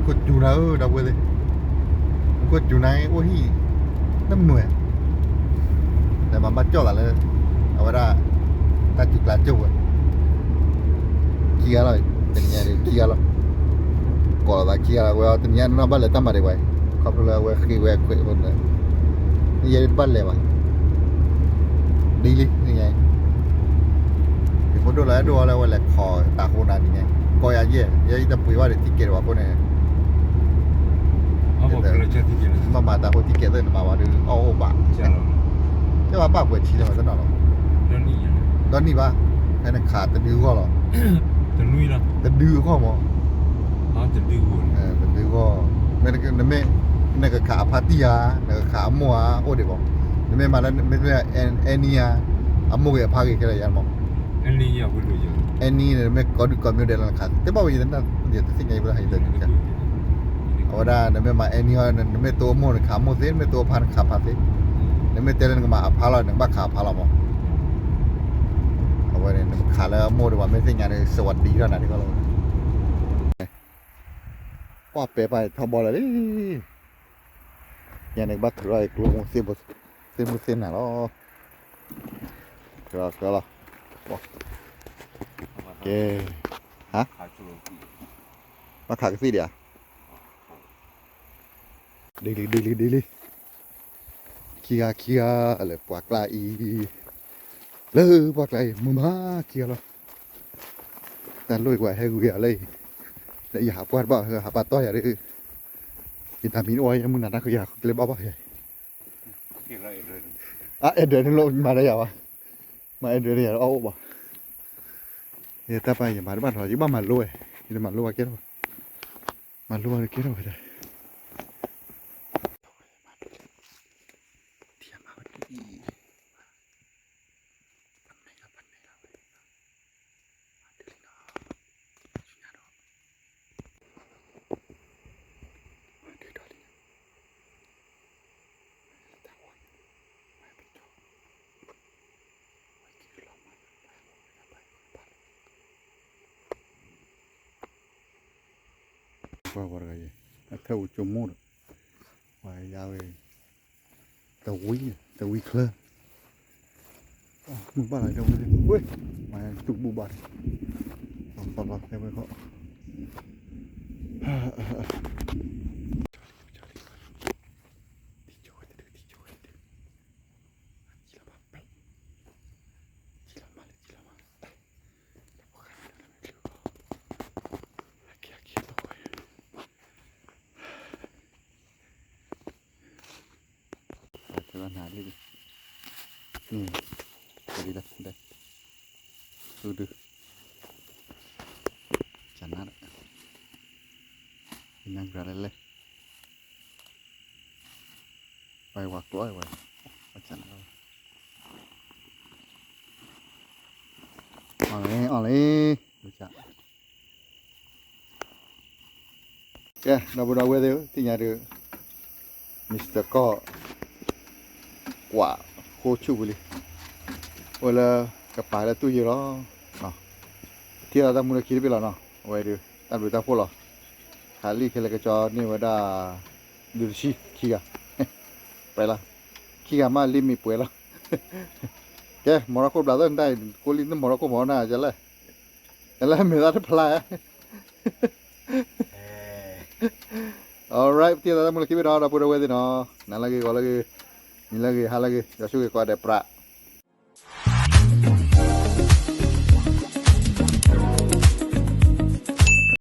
ခိၣ်စူၤနၤဧၢ ဒီပုၢ်ဝဲၢ်သ့ၣ်, ခိၣ်စူၤနၤအိၣ်ဟံၣ် တမုာ်, ဒီးမၤဘၣ်ကၠီၣ်သးလၢ အဝဲဒၣ် တၢ်စူၤကျါကၠိၣ်ဝဲ ခံဂၤလီၤ, တနံၤညါဒုးခံဂၤလီၤ, ကိးလီၤသးခံဂၤလီၤ, အဝဲတနံၤညါနီၢ်ဘၣ်လဲၤတၢ်မၤဒံးဝဲ, ခီဖျိလၢအဝဲဃ့ဝဲခွဲးအဃိန့ၣ်, ယဲဒၣ်တဘၣ်လဲၤဘၣ်, ဒ်လံ, ယဖိဒိၣ်လၢအဲၣ်ဒိးလၢအဝဲလဲၤခိးတၢ်ဃိနၤဒ်န့ၣ်, ကိးယၤယဲၢ်, ယဲအံၤတပှ့ၤဘၣ်ဒီး ticket ဘၣ်အဃိန့ၣ် ဘၣ်မၤတၢ်ဃိ ticket သ့ၣ်နမၤဘၣ်ဒီး အီၣ်အိၣ်ဘၣ်, ကဲဘၣ်ဘၣ်ပှဲၤဆံလၢၤဘၣ်တနီၤလီၤ, ဒီနံၣ်ဘၣ်, ဖဲနခးတဒုဂီၢ်လီၤ, တဒုဂီၢ်မး, တဒုဂီၢ်, မ့ၢ်နမ့ၢ် နကခးအဖါတံၢ်ဧါ, နကခးအမိၢ်ဧါ အိၣ်ဒံးဘၣ်, နမ့ၢ်မၤလၢ မ့ၢ် any ဧါ, အမိၢ်ဂ့ၤအဖါဂ့ၤခဲလၢာ်ယါမး, any န့ၣ် မ့ၢ်ကိးဒုကိးမံၤဒဲးလၢနခး တဘၣ်ဝဲယတသ့ၣ်ညါ ယဘၣ်ဟးယတ အဝဲဒၣ် နမ့ၢ်မၤ any နမ့ၢ်တိၢ်အမိၢ်နခးအမိၢ်သ့, နမ့ၢ်တိၢ်အဖါနခးအဖါသ့, နမ့ၢ်တဲလၢနကမၤအဖါလီၤ နကဘၣ်ခးအဖါလီၤမး, အဝဲန့ၣ် နခးလၢအမိၢ်ဒီး ပှၤမ့ၢ်သ့ၣ်ညါန့ၣ် စဝၤဒံထီၣ်နၤဒ်ကီလီၤ, ကွၢ်ပဲာ်ပာ်ထီၣ်ဘီလၢာ်လံ, ယၤန့ၣ်ကဘၣ်ထုးထီၣ်ကျိမူ သ့ၣ်မူသ့ၣ်နၤလီၤ, ထုးထီၣ်လီၤ, ကဲ, ဟါ, ဘၣ်ခးကသံၣ်ဒံးဧါ ဒ်လံ ဒ်လံ ဒ်လံ, ခံဂၤ ခံဂၤ လၢပှၢ်ကျါအံၤ, လၢပှၢ်ကျါအံၤ မုာ်မးခံဂၤလီၤ, တၢ်လိၣ်အံၤပှၤဟဲဂုာ်ယၤလၢအံၤ, လၢယဟးပှၢ်တဘၣ် ဟဲဟးပှၢ်တီၢ်ယၤဒီး, ယတၢ်မံၤအိၣ်ယဲမုၢ်နၤတၢ်ဃုယၤကျဲဘၣ်ဘၣ်ယၤအံၤ, အအဲၣ်ဒိးန့ၣ်လိၣ်မၤဒီးယၤဘၣ်, မၤအဲၣ်ဒိးန့ၣ်ယၤအီၣ်အိၣ်ဘၣ်, ယတၢ်ပာ်ယမၤတဘၣ်ထီၣ် ယဘၣ်မၤလိဝဲ, ယတမၤလိဝဲကဲထီၣ်ဘၣ်, မၤလိဝဲကဲထီၣ်ဝဲဒၣ် ပှၤဂီၤတဂၤယဲ, အထဲအိၣ်ကၠိမိၢ်ဒီး, ပှၤယါဝဲ, တဝံ, တဝံချၢ, မုၢ်ဘၣ်လီၤတဝံ, ဝဲ, မၤတူၢ်ဘူၣ်ဘၣ်န့ၣ်, ပှၤဖီၣ်လီၤတဲဝဲခီ, ဒု, ကနၣ်, နၢ်ကြၤလဲၣ်လဲၣ် ပဝဲကျိဝဲ, အီၣ်လံ, အီၣ်လံ, ကဲ ဒီပုၢ်ဒီဝဲၢ်သ့ၣ်ဧၢ သ့ၣ်ညါဒုး Mister ကီၢ် ကွၢ်ဃိဆူၣ်ဝံၤလံ, အိၣ်လၢကပၤလၢတူၢ်ယိာ်လီၤ, ထံၣ်လီၤတၢ်မူလၢခံတဘ့ၣ်လီၤနီၤ, အဝဲဒုး တၢ်ဘျုးတၢ်ဖှိၣ်လီၤ, ခးလံခဲလၢာ်ကကၠီန့ၢ်ဝဲဒၣ် ဒုးတဆံခံဂၤ, ပှဲၤလီၤ, ခံဂၤမးလံမ့ၢ်ပှဲၤလီၤ, ကဲ မီၢ်ထီၣ်ခိၣ်ဘျးသၢနတၢ်အံၤ ကိးလံနမီၢ်ထီၣ်ခိၣ်မီၢ်နၤယလဲၣ်, ယလဲၣ်မ့ၢ်သးတဖျါ Alright ပထံၣ်သးတၢ်မူလၢခံဘ့ၣ်နီၤ ဒီပုၢ်ဒီဝဲၢ်သ့ၣ်နီၤ, နၤလၢဂ့ၤ ဂီၤလၢဂ့ၤ, နံၤလၢဂ့ၤ ဟါလၢဂ့ၤ, ယွၤဆိၣ်ဂ့ၤကိးဂၤဒဲး ပြး